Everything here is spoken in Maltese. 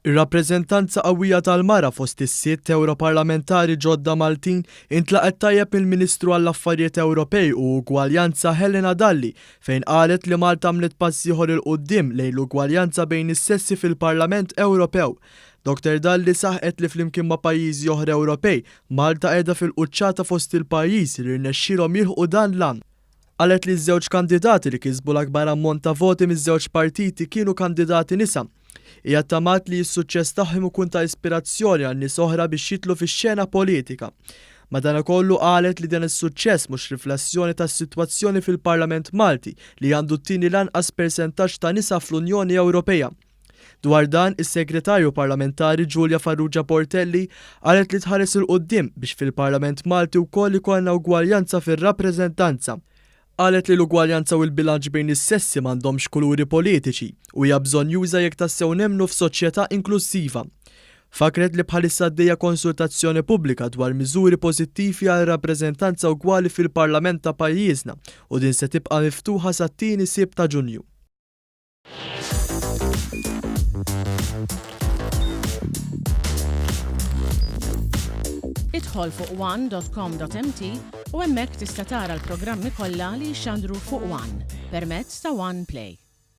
Ir-rappreżentanza qawwija tal-mara fost is-sitt Ewroparlamentari ġodda Maltin intlaqgħet tajjeb mill-Ministru għall-Affarijiet Ewropej u Ugwaljanza Helena Dalli fejn qalet li Malta għamlet pass ieħor 'il quddiem lejn l-ugwaljanza bejn is-sessi fil-Parlament Ewropew. Dr Dalli saħqet li flimkien ma' pajjiżi oħra Ewropej, Malta qiegħda fil-quċċata fost il-pajjiżi li rnexxielhom jilħqu dan l-għan. Qalet li ż-żewġ kandidati li kisbu l-akbar ammont ta' voti miż-żewġ partiti kienu kandidati nisa. Hija ttamat li s-suċċess tagħhom ikun ta' ispirazzjoni għal nies oħra biex jidħlu fix-xena politika. Madanakollu qalet li dan is-suċċess mhux riflessjoni tas-sitwazzjoni fil-Parlament Malti li għandu t-tieni l-anqas persentaġġ ta' nisa fl-Unjoni Ewropeja. Dwar dan, is-Segretarju Parlamentari Julia Farrugia Portelli qalet li tħares 'il quddiem biex fil-Parlament Malti wkoll ikollna ugwaljanza fir-rappreżentanza. Qalet li l-ugwaljanza u l-bilanċ bejn is-sessi m'għandhomx kuluri politiċi u hija bżonnjuża jekk tassew nemmnu f'soċjetà inklussiva. Fakkret li bħalissa għaddejja konsultazzjoni pubblika dwar miżuri pożittivi għal rappreżentanza ugwali fil-Parlament ta' pajjiżna u din se tibqa' miftuħa sat-tieni Sibt ta' Ġunju. Idħol fuq one.com.mt u hemmhekk tista' tara l-programmi kollha li jixxandru fuq One permezz ta' One Play.